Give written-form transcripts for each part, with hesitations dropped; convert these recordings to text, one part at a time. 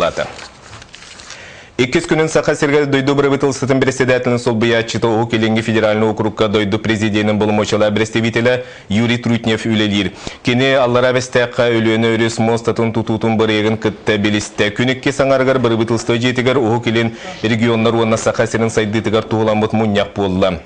Лата. Иккис күнүн Саха сиригэр дойду бырабыыталыстыбатын бэрэссэдээтэлин солбуйааччыта Уһук Илиҥҥи федеральнай уокурукка дойду президенин боломуочуйалаах бэрэстэбиитэлэ Юрий Трутнев үлэлиир. Кини Аллараа Бэстээххэ Өлүөнэ өрүс муостатын тутуутун бырайыагын кытта билистэ. Күн иккис аҥарыгар бырабыыталыстыба дьиэтигэр Уһук Илин регионнар уонна Саха сирин сайдыытыгар туһуламмыт мунньах буолла.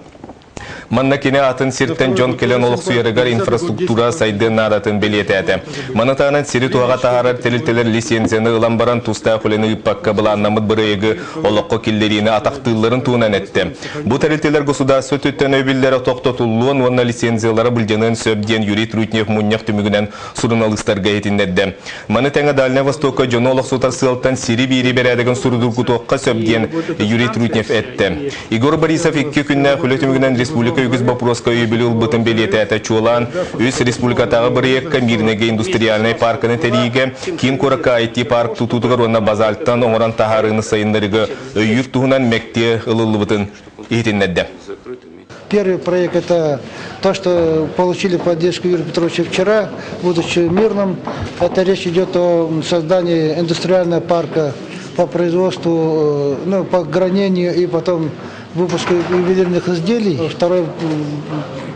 Манна кини атын сиртэн дьон кэлэн олохсуйарыгар инфраструктура сайдыан наадатын бэлиэтээтэ. Маны таһынан сири туһаҕа таһаарар тэрилтэлэр лицензияны ылан баран тустаах үлэни ыыппакка былааннаммыт бырайыагы олоххо киллэриини атахтыылларын туһунан эттэ. Бу тэрилтэлэр государство өттүттэн өйөбүллэрэ тохтотуллуон уонна лицензиялара былдьаныан сөп диэн Юрий Трутнев мунньах түмүгүнэн суруналыыстарга иһитиннэрдэ. Маны тэҥэ Дальнай Востокка дьону олохсутар сыалтан сири биэрии бэрээдэгин сурдургутуохха сөп диэн Юрий Трутнев эттэ. Егор Борисов икки күннээх үлэ түмүгүнэн республика үгүс боппуруоска өйөбүлү ылбытын бэлиэтээтэ. Чуолаан, үс республикатааҕы бырайыакка Мирнэйгэ индустриальнай парканы тэрийиигэ, киин куоракка IT-парк тутуутугар уонна базальтан оҥорон таһаарыыны сайыннарыыга өйүүр туһунан мэктиэ ылыллыбытын иһитиннэрдэ. Первый проект – это то, что получили поддержку Юрия Петровича вчера, будучи мирным. Это речь идет о создании индустриального парка по производству, ну, по гранению и потом выпуску ювелирных изделий. Второй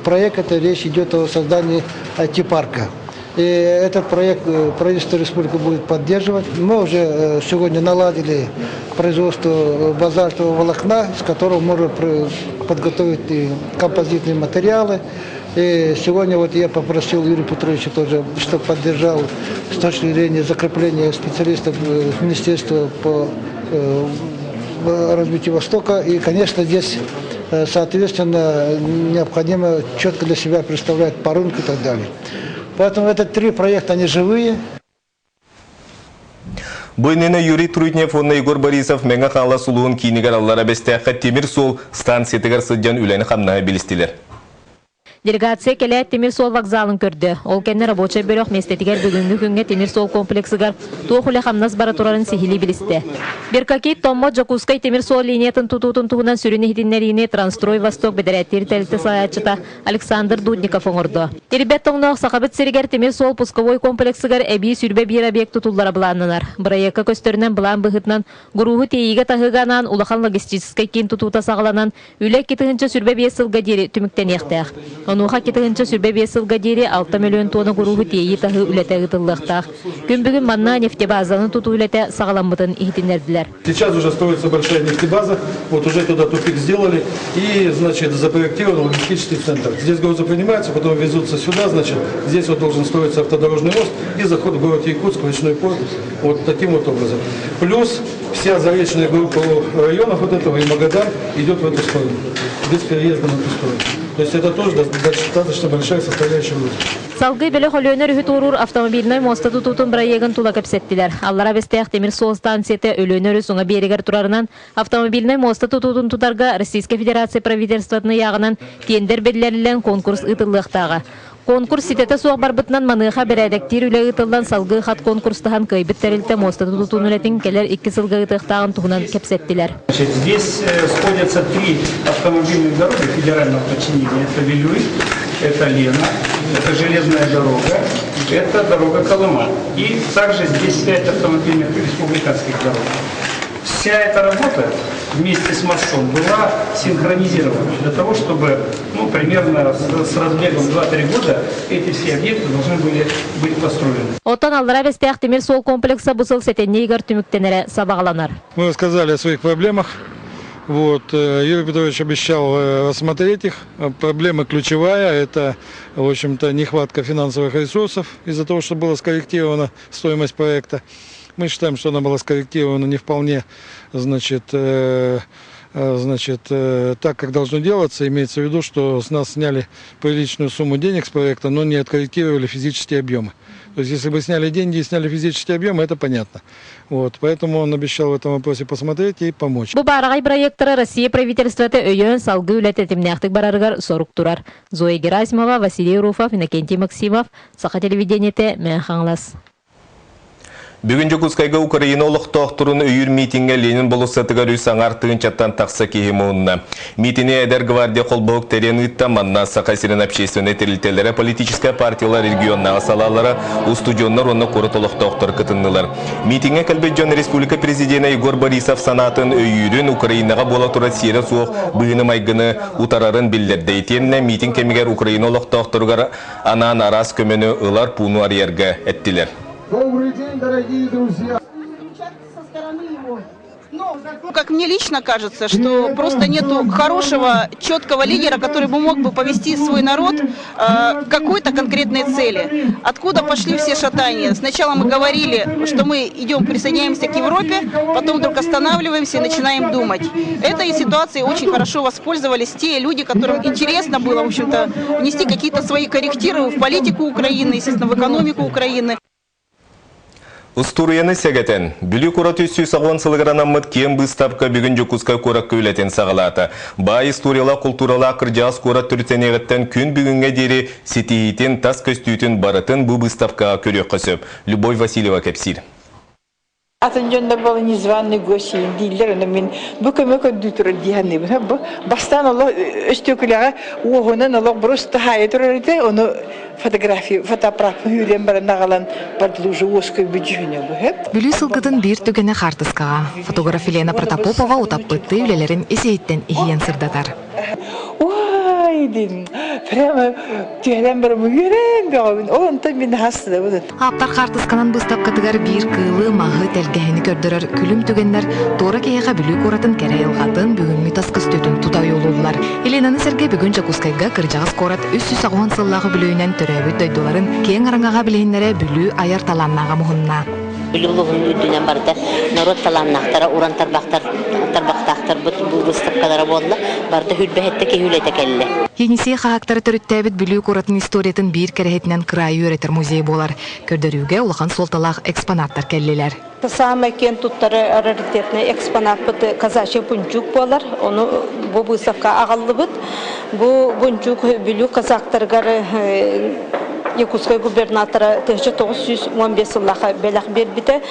проект – это речь идет о создании IT-парка. И этот проект правительство республики будет поддерживать. Мы уже сегодня наладили производство базальтового волокна, из которого можно подготовить композитные материалы. И сегодня вот я попросил Юрия Петровича тоже, чтобы поддержал с точки зрения закрепления специалистов Министерства по развитию Востока. И, конечно, здесь, соответственно, необходимо четко для себя представлять по рынку и так далее. Поэтому это три проекта, они живые. Бу иннинэ Юрий Трутнев уонна Егор Борисов Мэҥэ Хаҥалас улууһун киинигэр Аллара Бэстээххэ тимир суол станциятыгар сылдьан үлэни-хамнаһы билистилэр. Делегация кэлээт тимир суол вокзалын көрдө. Ол кэннэ рабочай бөлөх миэстэтигэр бүгүҥҥү күҥҥэ тимир суол комплексыгар туох үлэ-хамнас бара турарын сиһилии билистэ. Беркакит Томмот Дьокуускай тимир суол линиятын тутуутун туһунан сүрүн иһитиннэриини Трансстрой Восток бэдэрээттиир тэрилтэ салайааччыта Александр Дудников оҥордо. Ирбэт тоҥноох Сахабыт сиригэр тимир суол пусковой комплексыгар эбии 21 объект тутуллара былааннанар. Бырайыакка көстөрүнэн былаан быһыытынан гурууһу тиэйиигэ-таһыыга анаан улахан логистическай киин тутуута саҕаланан, үлэ 2025 сылга диэри түмүктэниэхтээх. Онуоха 2025 сылга диэри 6 миллион туона гурууһу тиэйии-таһыы үлэтэ ыытыллыахтаах. Күн бүгүн манна нефтебазаны тутуу үлэтэ саҕаламмытын иһитиннэрдилэр. Сейчас уже строится большая нефтебаза, вот уже туда тупик сделали и, значит, запроектирован логистический центр. Здесь грузы принимаются, потом везутся сюда, значит, здесь вот должен строиться автодорожный мост и заход в город Якутск, в речной порт, вот таким вот образом. Плюс вся заречная группа районов вот этого и Магадан идет в эту сторону, без переезда на ту сторону. То есть это тоже достаточно большая составляющая груза. Салгыы бөлөх Өлүөнэ өрүһү туоруур автомобильнай муоста тутуутун бырайыагын тула кэпсэттилэр. Аллара Бэстээх тимир суол станцията Өлүөнэ өрүс уҥа биэригэр турарынан автомобильнай муоста тутуутун тутарга Российскай Федерация правительствотын ыйааҕынан тендер биллэриллэн конкурс ыытыллыахтааҕа. Конкурс ситэтэ суох барбытынан маныаха бэрээдэктиир үлэ ыытыллан салгыы хат конкурстаһан кыайбыт тэрилтэ муоста тутуутун үлэтин кэлэр икки сылга ыытыахтааҕын туһунан кэпсэттилэр. Значит, здесь сходятся три автомобильных дороги федерального подчинения. Это Вилюй, это Лена, это железная дорога, это дорога Колыма. И также здесь пять автомобильных республиканских дорог. Вся эта работа вместе с мостом была синхронизирована для того, чтобы ну, примерно с разбегом 2-3 года эти все объекты должны были быть построены. Оттон Аллара Бэстээх тимир суол комплекса бу сыл сэтинньи ыйыгар түмүктэнэрэ сабаҕаланар. Мы рассказали о своих проблемах. Вот, Юрий Петрович обещал рассмотреть их. Проблема ключевая – это, в общем-то, нехватка финансовых ресурсов из-за того, что была скорректирована стоимость проекта. Мы считаем, что она была скорректирована не вполне, значит, значит, так, как должно делаться. Имеется в виду, что с нас сняли приличную сумму денег с проекта, но не откорректировали физические объемы. То есть, если бы сняли деньги и сняли физические объемы, это понятно. Вот, поэтому он обещал в этом вопросе посмотреть и помочь. Бу баараҕай бырайыактары Россия правительствота өйөөн салгыы үлэ тэтимнээхтик барарыгар сорук турар. Зоя Герасимова, Василий Руфов, Иннокентий Максимов, Саха телевидениетэ, Мэҥэ Хаҥалас. Бүгүн Дьокуускайга Украина олохтоохторун өйүүр миитиҥҥэ Ленин болуоссатыгар үс аҥаар тыһыынчаттан тахса киһи муһунна. Миитини Эдэр гвардия холбоһук тэрийэн ыытта. Манна Саха сирин общественнай тэрилтэлэрэ, политическай партиялар регионнааҕы салаалара, устудьуоннар уонна куорат олохтоохторо кытыннылар. Миитиҥҥэ кэлбит дьон республика президенэ Егор Борисов санаатын өйүүрүн, Украинаҕа буола турар сиэрэ суох быһыыны-майгыны утарарын биллэрдэ. Итиэннэ миитин кэмигэр Украина олохтоохторугар анаан араас көмөнү ылар пууну арыйарга эттилэр. Добрый день, дорогие друзья! Как мне лично кажется, что просто нету хорошего, четкого лидера, который бы мог бы повести свой народ к какой-то конкретной цели. Откуда пошли все шатания? Сначала мы говорили, что мы идем, присоединяемся к Европе, потом вдруг останавливаемся и начинаем думать. Этой ситуацией очень хорошо воспользовались те люди, которым интересно было, в общем-то, внести какие-то свои коррективы в политику Украины, естественно, в экономику Украины. Устуоруйаны сэгэтэн, Бүлүү куорат 310 сылыгар анаммыт киэҥ быыстапка бүгүн Дьокуускай куоракка үлэтин саҕалаата. Баай историялаах култууралаах кырдьаҕас куорат төрүттэниэҕиттэн күн бүгүҥҥэ диэри ситиһиитин, тас көстүүтүн барытын бу быыстапкаҕа көрүөххэ сөп. Любовь Васильева кэпсиир. Атын дьоннор буола незваный гость дииллэр, ону мин бу көмө көрдүү турар дии саныыбын. Бу бастаан олох өстүөкүлэҕэ уоһунан олох просто хаайа турар этэ, ону фотография фотоаппарааппын үүрэн баран аҕалан бардылы уже уоскуйбут дьүһүнэ бу. Бүлүү сылгытын биир түгэнэ хаартыскаҕа. Фотограф Елена Протопопова утаппыттыы үлэлэрин ис-иһиттэн иһийэн сырдатар. Ой, дин, прямо түһэрэн баран үөрэн бөҕөбүн. Ол онтон мин хастыбын. Ааптар хаартысканан быыстапкатыгар биир кыылы, маһы, тэлгэһэни көрдөрөр күлүм түгэннэр туора киһиэхэ Бүлүү куоратын кэрэ айылҕатын, бүгүҥҥү тас көстүүтүн тута ойуулууллар. Еленаны сэргэ бүгүн Дьокуускайга кырдьаҕас куорат 380 сыллаах үбүлүөйүнэн төрөөбүт дойдуларын киэҥ араҥаҕа билиһиннэрэ Бүлүү айар талааннааҕа муһунна. Бүлүү улууһун үрдүнэн барыта норуот талааннаахтара, уран тарбахтар тарбахтаахтарбыт бу выставкалара буолла. Барыта сүүрбэһэттэ киһи үлэтэ кэллэ. Енисей хаһаактара төрүттээбит Бүлүү куоратын историятын биир кэрэһитинэн кыраайы үөрэтэр музей буолар. Көрдөрүүгэ улахан суолталаах экспонаттар кэллилэр. Самай киэн туттар раритетный экспонаппыт казачий бунчук буолар. Ону бу выставка аҕаллыбыт. Бу бунчук Бүлүү казактарыгар Якутскай губернатора 1915 сыллаха бэлэх биэрбитэ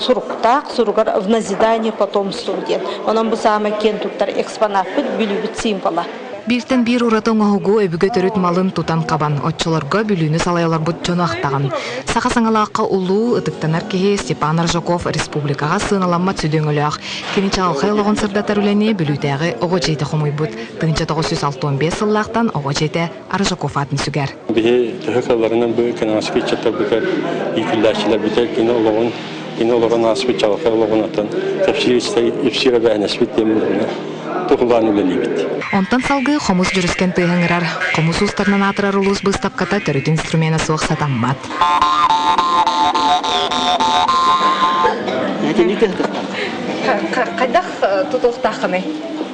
суруктаах, суругар в назидание потомству диэн. Онон бу саамай киэн туттар экспонаппыт Бүлүүбүт символа. Бииртэн биир ураты оҥоһугу өбүгэ төрүт малын тутан-хабан, оччолорго Бүлүүнү салайа олорбут дьону ахтаҕын. Саха саҥалаахха улуу, ытыктанар киһи Степан Аржаков республикаҕа сыаналаммат сүдү өҥөлөөх. Кини чаҕылхай олоҕун сырдатар үлэни Бүлүүтээҕи оҕо дьиэтэ хомуйбут. 1965 сыллаахтан оҕо дьиэтэ Аржаков аатын сүгэр. Биһи төһө кыалларынан бу экономическай ыччаттарбытыгар иитиллээччилэрбитигэр кини олоҕун, кини олорон ааспыт чаҕылхай олоҕун атын кэпсиир ипсиир эбээһинэспит диэн туһулаан үлэлиибит. Онтон салгыы хомус дьүрүскэн тыаһа ыҥырар. Хомус уустарынан аатырар улуус быыстапката төрүт инструмена суох сатаммат. Хайдах тутуохтааххыный?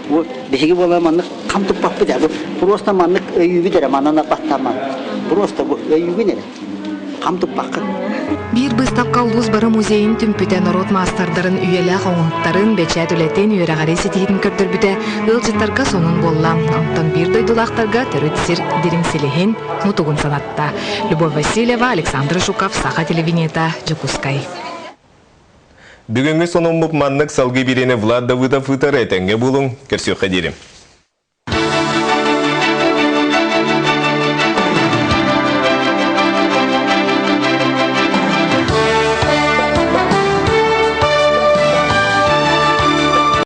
Бу биһиги буола маннык хам туппаппыт ээ. Бу просто маннык өйүүбүт эрэ, манан баттааман. Просто бу өйүүгүн эрэ. Хам туппаккын. Биир быыстапка улуус бары музейын түмпүтэ норуот маастардарын үйэлээх оҥоһуктарын, бэчээт үлэтин, үөрэҕирии ситиһиитин көрдөрбүтэ ыалдьыттарга сонун буолла. Онтон биир дойдулаахтарга төрүт сир дириҥ силиһин, мутугун санатта. Любовь Васильева, Александр Жуков, Саха телевидениета, Дьокуускай. Бүгүҥҥү сонуммут маннык салгыы биэриини Влад Давыдов ыытар этэҥҥэ буолуҥ, көрсүөххэ диэри.